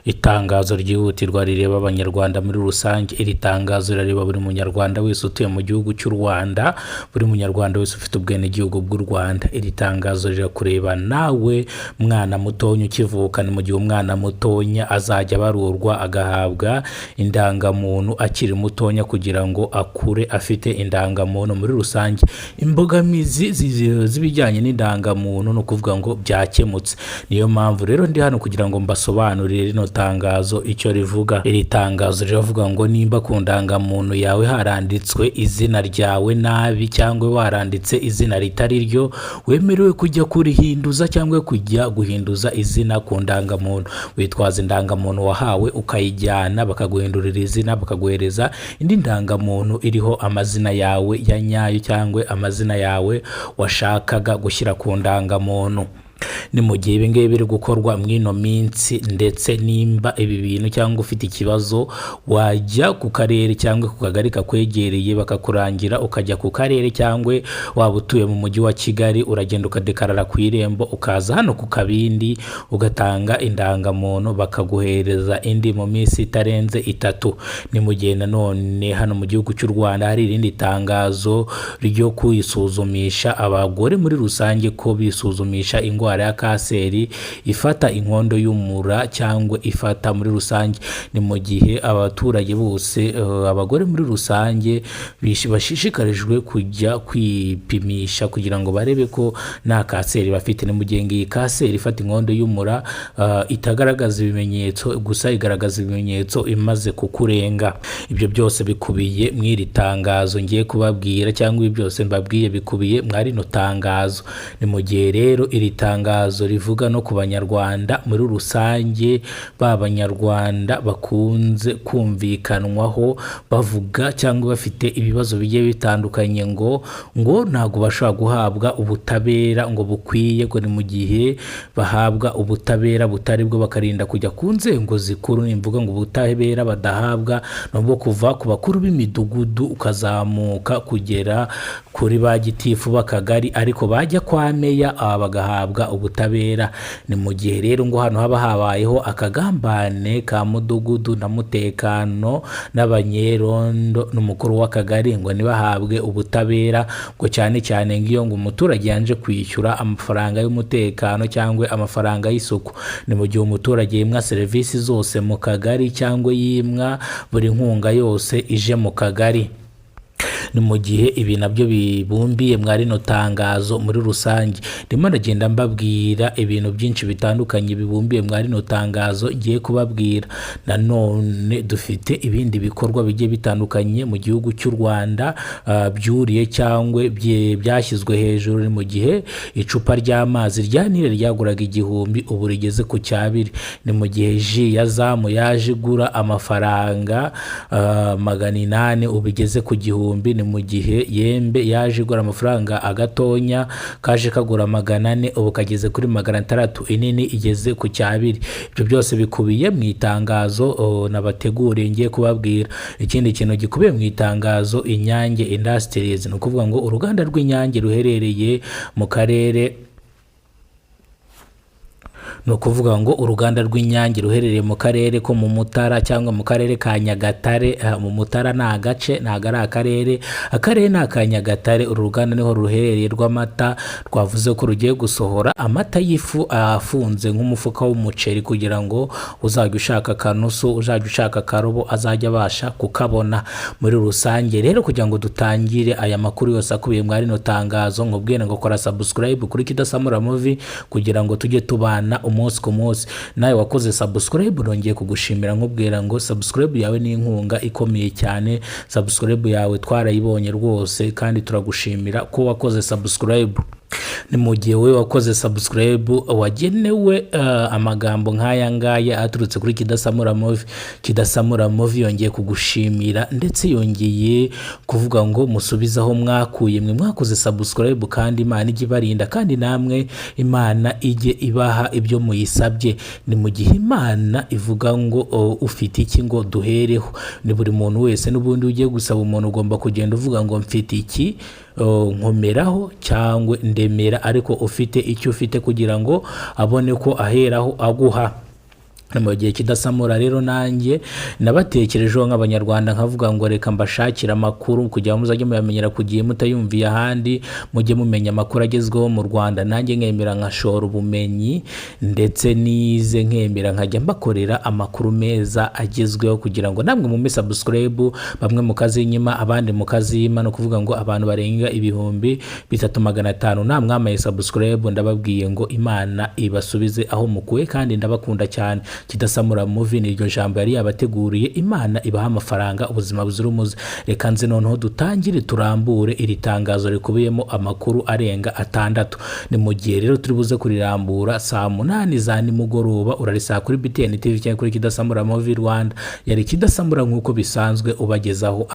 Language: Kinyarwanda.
Itangazo ryihutirwa rireba Abanyarwanda muri rusange. Iri tangazo rirareba buri munyarwanda wese utuye mu gihugu cy'u Rwanda, buri munyarwanda wese ufite ubwenegihugu bw'u Rwanda. Iri tangazo rirakureba nawe mwana mutonya ukivuka. Ni mu gihe umwana mutonya azajya abarurwa agahabwa indangamuntu akiri mutonya kugira ngo akure afite indangamuntu. Muri rusange, imbogamizi z'ibijyanye n'indangamuntu ni ukuvuga ngo byakemutse. Niyo mpamvu rero ndi hano kugira ngo mbasobanurire rino tangazo icyo rivuga. Iri tangazo riravuga ngo nimba ku ndangamuntu yawe haranditswe izina ryawe nabi cyangwa waranditse izina ritari ryo, wemerewe kujya kurihinduza cyangwa kujya guhinduza izina ku ndangamuntu. Witwaza indangamuntu wahawe ukayijyana, bakaguhindurira izina, bakaguhereza indi ndangamuntu iriho amazina yawe ya nyayo cyangwa amazina yawe washakaga gushyira ku ndangamuntu. Ni mu gihe ibi ngibi biri gukorwa mw'ino minsi, ndetse nimba ibi bintu cyangwa ufite ikibazo, wajya ku karere cyangwa ku kagari kakwegereye bakakurangira, ukajya ku karere, cyangwa waba utuye mu mujyi wa Kigali uragenda ukadekarara ku Irembo, ukaza hano ku Kabindi ugatanga indangamuntu, bakaguhereza indi mu minsi itarenze 3. Ni mu gihe nanone hano mu gihugu cy'u Rwanda hari irindi tangazo ryo kwisuzumisha abagore muri rusange, ko bisuzumisha indwara ya kanseri ifata inkondo y'umura cyangwa ifata muri rusange. Ni mu gihe abaturage bose, abagore muri rusange, bashishikarijwe kujya kwipimisha kugira ngo barebe ko nta kanseri bafite. Ni mu gihe iyi kanseri ifata inkondo y'umura itagaragaza ibimenyetso, gusa igaragaza ibimenyetso imaze kukurenga. Ibyo byose bikubiye mu iri tangazo ngiye kubabwira, cyangwa ibi byose mbabwiye bikubiye muri rino tangazo. Ni mu gihe rero iri tangazo rivuga no ku banyarwanda muri rusange, ba banyarwanda bakunze kumvikanwaho bavuga cyangwa bafite ibibazo bigiye bitandukanye, ngo ntabwo bashobora guhabwa ubutabera ngo bukwiye, ngo ni mu gihe bahabwa ubutabera butari bwo, bakarinda kujya ku nzego zikuru. Nimvuga ngo ubutabera badahabwa ni ubwo kuva ku bakuru b'imidugudu ukazamuka kugera kuri ba gitifu b'akagari, ariko bajya kwa meya aba bagahabwa ubutabera. Ni mu gihe rero ngo hano haba habayeho akagambane ka mudugudu na mutekano n'abanyerondo n'umukuru w'akagari, ngo ntibahabwe ubutabera, ngo cyane cyane nk'iyo ngo umuturage yanje kwishyura amafaranga y'umutekano cyangwa amafaranga y'isuku. Ni mu gihe umuturage yimwa serivisi zose mu kagari cyangwa yimwa buri nkunga yose ije mu kagari. Ni mu gihe ibi nabyo bibumbiye mwa rino tangazo muri rusange. Ndimo ndagenda mbabwira ibintu byinshi bitandukanye bibumbiye mwa rino tangazo ngiye kubabwira. Nanone dufite ibindi bikorwa bigiye bitandukanye mu gihugu cy'u Rwanda, byuriye cyangwa byashyizwe hejuru. Ni mu gihe icupa ry'amazi rya Nile ryaguraga 1000, ubu rigeze ku cyabiri. Ni mu gihe ji ya Zamu yaje igura amafaranga 800, ubu igeze ku 1000. Ni mu gihe Yembe yaje igura amafaranga agatonya kaje kagura 400, ubu kageze kuri 600, inini igeze ku cyabiri. Ibyo byose bikubiye mu itangazo nabateguriye ngiye kubabwira. Ikindi kintu gikubiye mu itangazo, Inyange Industries, ni ukuvuga ngo uruganda rw'Inyange ruherereye mu karere, ni ukuvuga ngo uruganda rw'Inyange ruherereye mu karere ko mu Mutara cyangwa mu karere ka Nyagatare. Mu Mutara ni agace, ntabwo ari akarere, akarere ni aka Nyagatare. Uru ruganda niho ruherereye rw'amata, rwavuze ko rugiye gusohora amata y'ifu afunze nk'umufuka w'umuceri, kugira ngo uzajya ushaka akanusu, uzajya ushaka akarobo, azajya abasha kukabona. Muri rusange rero, kugira ngo dutangire aya makuru yose akubiye muri rino tangazo, nkubwire ngo kora subscribe kuri Kidasamura Movie kugira ngo tujye tubana umunsi ku munsi. Nawe wakoze subscribe, nongeye kugushimira, nkubwira ngo subscribe yawe ni inkunga ikomeye cyane. Subscribe yawe twarayibonye rwose kandi turagushimira ko wakoze subscribe. Ni mu gihe wowe wakoze subscribe wagenewe amagambo nk'aya ngaya aturutse kuri Kidasamura Movie. Kidasamura Movie yongeye kugushimira, ndetse yongeye kuvuga ngo musubize aho mwakuye, mwe mwakoze subscribe, kandi Imana ijye ibarinda, kandi namwe Imana ijye ibaha ibyo muyisabye. Ni mu gihe Imana ivuga ngo ufite iki ngo duhereho. Ni buri muntu wese n'ubundi ugiye gusaba umuntu ugomba kugenda uvuga ngo mfite iki, nkomeraho cyangwa ndemera, ariko ufite icyo ufite kugira ngo abone ko aheraho aguha. Mu gihe kidasamura rero, nanjye nabatekerejeho nk'Abanyarwanda, nkavuga ngo reka mbashakire amakuru kugira ngo muzajye muyamenyera ku gihe, mutayumviye ahandi, mujye mumenya amakuru agezweho mu Rwanda. Nanjye nkemera nkashora ubumenyi ndetse nize, nkemera nkajya mbakorera amakuru meza agezweho kugira ngo namwe mume subscribe, bamwe mukazinyima, abandi mukazima. Ni ukuvuga ngo abantu barenga 3500 nta mwamaye subscribe. Ndababwiye ngo Imana ibasubize aho mukuye, kandi ndabakunda cyane. Kidasamura Movie ni iryo jambo yari yabateguriye. Imana ibaha amafaranga, ubuzima buzira umuze. Reka nze noneho dutangire turambure iri tangazo rikubiyemo amakuru arenga atandatu. Ni mu gihe rero turi buze kurirambura saa 8 za nimugoroba, urarisaba kuri BTN TV cyangwa kuri Kidasamura Movie Rwanda. Yari Kidasamura nk'uko bisanzwe ubagezaho.